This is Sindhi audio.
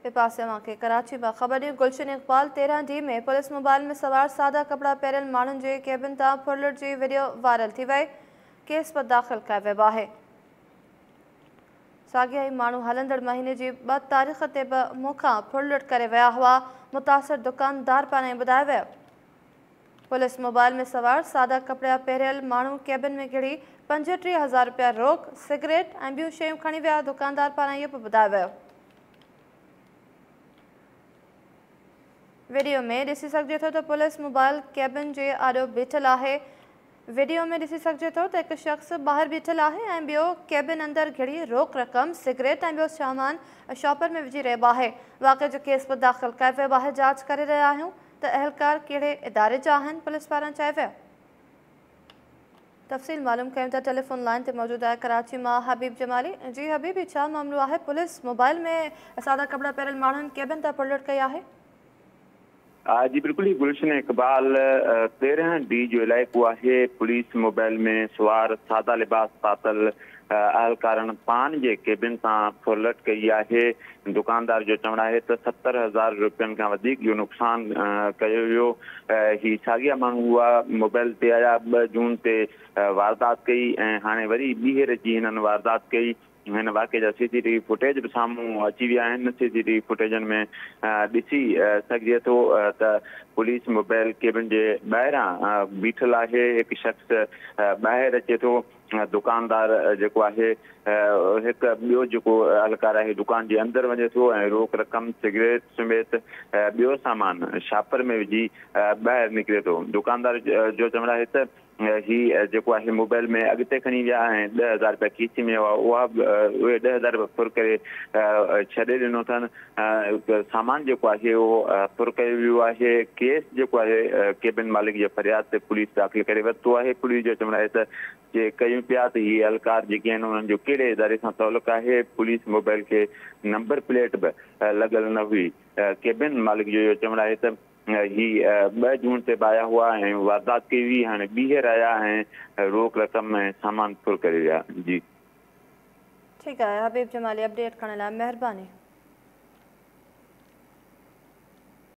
ٻئي پاسي اوهان کي ڪراچي مان خبر ڏيون، Gulshan Iqbal 13 D ۾ police mobile ۾ سوار سادا ڪپڙا پهريل ماڻهن جي ڪيبن تان ڦرلٽ جي وڊيو وائرل ٿي وئي، ڪيس به داخل ڪيو ويو آهي. ساڳيا ئي ماڻهو هلندڙ مهيني جي 2 تاريخ تي به مون کان ڦرلٽ ڪري ويا هئا، متاثر دڪاندار پاران ائين ٻڌايو ويو. پوليس موبائل ۾ سوار سادا ڪپڙا پهريل ماڻهو ڪيبن ۾ گهڙي 35 هزار رپيا روڪ، سگريٽ ۽ ٻيون شيون کڻي ويا، دڪاندار پاران اهو به ٻڌايو ويو. وڊيو ۾ ڏسي سگهجي ٿو ته پوليس موبائل ڪيبن جي آڏو بيٺل آهي. وڊيو ۾ ڏسي سگهجي ٿو ته هڪ شخص ٻاهر بيٺل آهي ۽ ٻيو ڪيبن اندر گهڙي روڪ رقم، سگريٽ ۽ ٻيو سامان شاپر ۾ وجهي رهيو آهي. واقعي جو ڪيس به داخل ڪيو ويو آهي، جاچ ڪري رهيا آهيون ته اهلڪار ڪهڙي اداري جا آهن، پوليس پاران چيو ويو. تفصيل معلوم ڪيون ٿا ٽيليفون لائين تي موجود آهي ڪراچي مان حبيب جمالي. جي حبيب هي ڇا معاملو آهي پوليس موبائل ۾ سادا ڪپڙا پهريل ماڻهن ڪيبن تان ڦرلٽ ڪئي آهي. جي بلڪل هي گلشن اقبال 13 ڊي جو علائقو آهي پوليس موبائل ۾ سوار سادا لباس پاتل اهلڪارن پان جي ڪيبن تان ڦرلٽ ڪئي آهي دڪاندار جو چوڻ آهي ته 70 هزار رپين کان وڌيڪ جو نقصان ڪيو ويو هي ساڳيا ماڻهو هئا موبائل تي آيا 2 جون تي واردات ڪئي ۽ هاڻي وري ٻيهر اچي هنن واردات ڪئي هن واقعي جا سي سي ٽي وي فوٽيج به سامهون اچي ويا آهن سي سي ٽي وي فوٽيجن ۾ ڏسي سگهجي ٿو ته پوليس موبائل ڪيبن جي ٻاهران بيٺل آهي هڪ شخص ٻاهر اچي ٿو دڪاندار جيڪو آهي هڪ ٻيو جيڪو اهلڪار آهي دڪان جي اندر وڃي ٿو ۽ روڪ رقم سگريٽ سميت ٻيو سامان شاپر ۾ وجهي ٻاهر نڪري ٿو دڪاندار جو چوڻ آهي ته هي جيڪو آهي موبائل ۾ اڳتي کڻي ويا ۽ 10 هزار رپيا کيسي ۾ هئا اها اهي 10 هزار رپيا ڦر ڪري ڇڏي ڏنو اٿن سامان جيڪو آهي اهو ڦر ڪيو ويو آهي ڪيس جيڪو آهي ڪيبن مالڪ جي فرياد تي پوليس داخل ڪري ورتو آهي پوليس جو چوڻ آهي ته چيڪ ڪيون پيا ته هي اهلڪار جيڪي آهن انهن جو ڪهڙي اداري سان تعلق آهي پوليس موبائل کي نمبر پليٽ به لڳل نه هئي ڪيبن مالڪ جو اهو چوڻ آهي ته هي 2 جون تي به آيا هئا ۽ واردات ڪئي هئي هاڻي ٻيهر آيا ۽ روڪ رقم ۽ سامان ڦر ڪري ويا جي. ٺيڪ آهي حبيب جمالي اپڊيٽ ڪرڻ لاء مهرباني.